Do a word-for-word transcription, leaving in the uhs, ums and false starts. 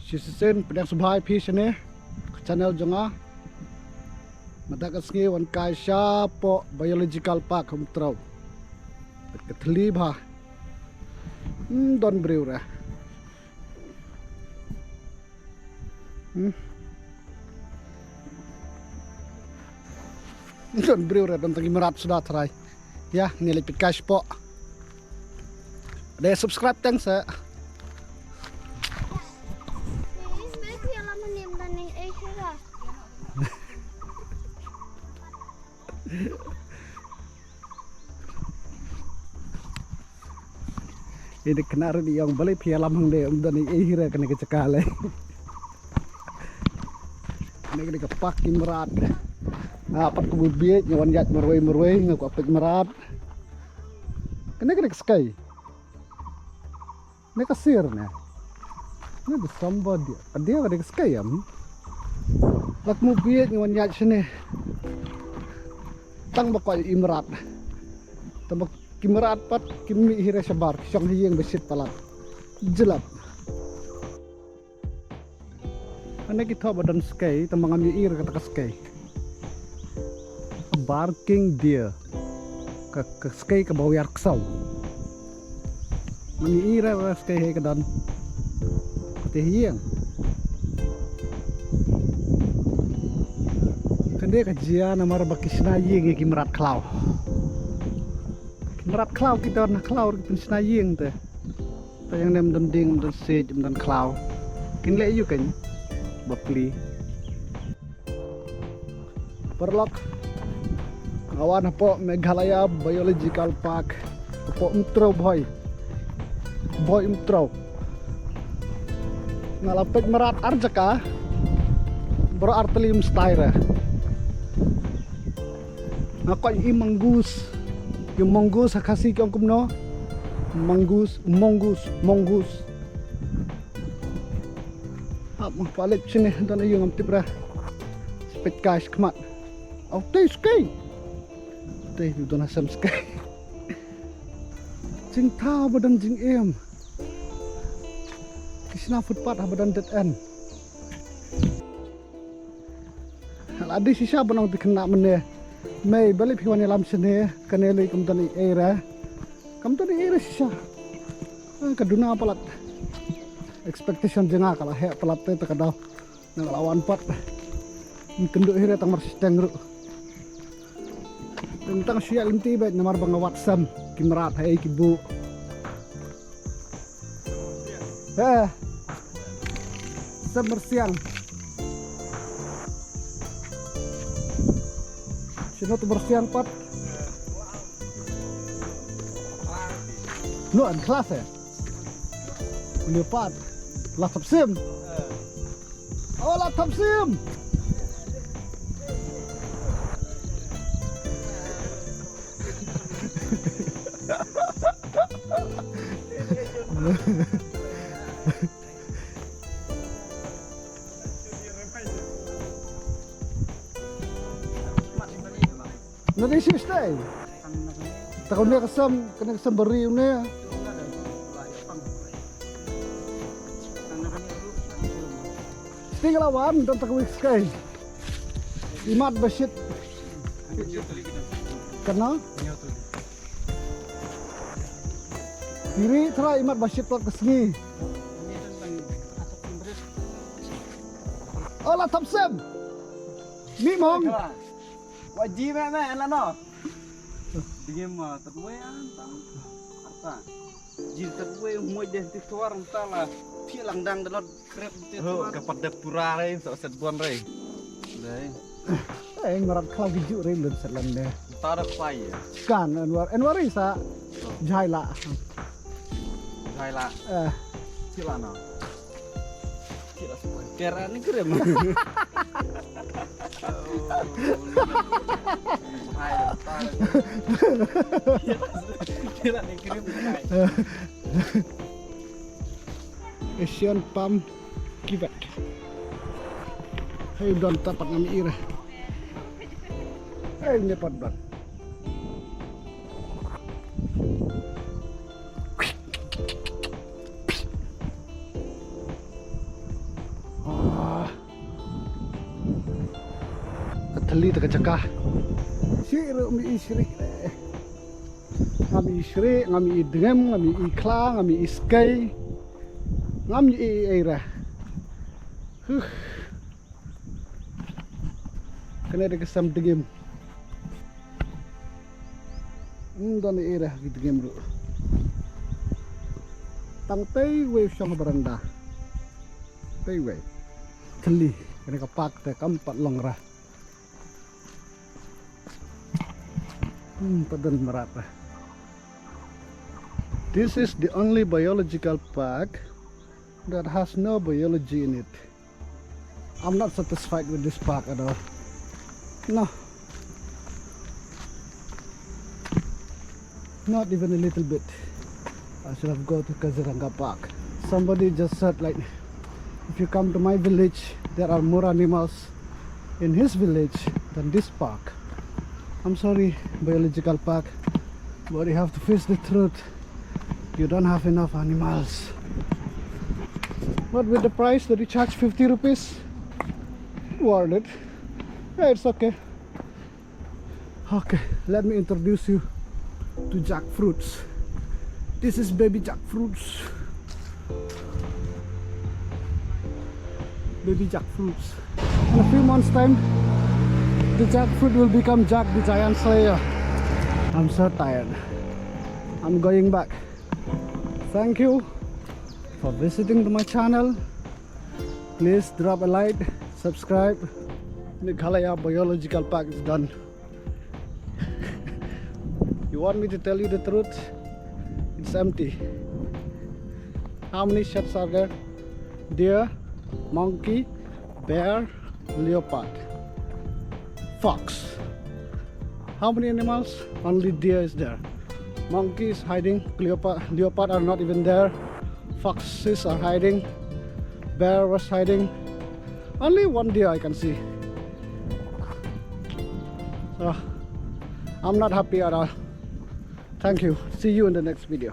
Shisien pdiang sngewbha ïa phi shane ka channel jong nga. Mynta ka sngi wan kai shapoh Biological Park Umtraw. Ka thylli bha. Hmm, don briew re. Hmm. Don briew re, don tang ki mrad suda trai. Ïa, ngi leit peit kai shapoh. Dei subscribe tang sa. Ïa dei kane ruh ïa ong balei phi ïalam hangne, ym don ei ei hi re kane ka jaka lei. Kane ka dei ka park ki mrad. Nga pat kumba bieit nga wan ïaid marwei marwei nga kwah peit mrad. Kane ka dei ka skei. Ne ka sir ne. Ne December dia. Ka dia ka dei ka skei em. Lak mu bieit ngi wan ïaid shane. Tang ba kwah ïa i mrad. Tang ba ki mrad pat kim mih hi re shabar, ki shong ha ïing ba shit palat. Jyllap. Kane ki thoh ba don skei, tang ba ngam ïohi re kata ka skei. Barking deer. Ka, ka skei kaba wiar ksaw. Ngam ïohi re ba skei hi ka don. Kata hi ïing. Kane ka jia namar ba ki shna ïing ïa ki mrad khlaw. Ki mrad khlaw ki don ha khlaw ruh ki pynshna ïing te. Te ïa ngam don dieng, ngam don siej, ngam don khlaw. Kin leh aïu kein? Bapli. Paralok. Nga wan hapoh Meghalaya Biological Park. Hapoh Umtraw Bhoi. Bhoi Umtraw. Nga la peit mrad ar jaka. Baroh ar tylli ym stai re. Nga kwah ïa i mongoose. Ïa mongoose ha Khasi ki ong kumno? Mongoose, mongoose, mongoose. Hap, nga kwah leit shane, don aïu ngam tip re. Peit kai shakhmat. Au, tei skei. Tei, don ha sem skei. Jingthaw ba don jingim. Ki shna footpath haba don dead end. La dei shisha ban ong te khynnah mynne. Mei, balei phi wan ïalam shane, kane lei kam don ei ei re. Kam don ei ei re shisha. Eh, ka duna palat. Expectation jong nga ka la heh palat te, te ka daw. Nga la wan pat. Ym kynduh hi re tang mar shiteng ruh. Tang shu ïaid lynti beit namar ba nga wad sem ki mrad ha ei ki buh. Eh. Sem myrsiang. Shano tu myrsiang pat? No, en class eh. Leopard. La thap sim. Oh, la thap sim. Na dei shisha. Ta kane ka sem, kane ka sem bari une. Sting la wan, don ta ka wik skai. Imat bashit. Kana? Kiri tra imat bashit tok ka sngi. Ola thap sem. Mi mong. Wa ji me me la no. Dingim, ah, tatwe an tang. Arta. Ji tatwe mo de ti tuar ta la. Phi lang dang de not krep ti tuar. Ka pat de pura re, so set bon re. Dai. Eh, marat khlaw ki ju re lun set lan de. Ta da pai. Kan Anwar, Anwar sa. Jai la. Jai la. Eh. Sila na. Kira ni krim. Kira ni krim. Asian Palm Kiwek. Hei don tapat ngam ira. Hei ne pat don. Ah. Ka thylli ta ka jaka. Shi ruh mi i shri. Ngam i shri, ngam i dngem, ngam i khla, ngam i skei. Ngam i ei ra. Huh. Kane da ka sem dngem. Hmm, don ei ra ki dngem ruh. Tang tei wei shong baranda. Tei wei. Thylli, kane ka park te kam pat long ra. Hmm, pat don mrad ra. This is the only biological park that has no biology in it. I'm not satisfied with this park at all. No. Not even a little bit. I should have go to Kaziranga Park. Somebody just said, like, if you come to my village, there are more animals in his village than this park. I'm sorry, biological park, but you have to face the truth. You don't have enough animals. But with the price that you charge, fifty rupees, worth it. Yeah, it's okay. Okay, let me introduce you to jackfruits. This is baby jackfruits. Baby jackfruits. In a few months' time, the jackfruit will become Jack the Giant Slayer. I'm so tired. I'm going back. Thank you for visiting to my channel. Please drop a like, subscribe. Meghalaya Biological Park is done. You want me to tell you the truth? It's empty. How many sheds are there? Deer, monkey, bear, leopard, fox. How many animals? Only deer is there. Monkey is hiding. Leopard, leopard are not even there. Foxes are hiding. Bear was hiding. Only one deer I can see. So, I'm not happy at all. Thank you. See you in the next video.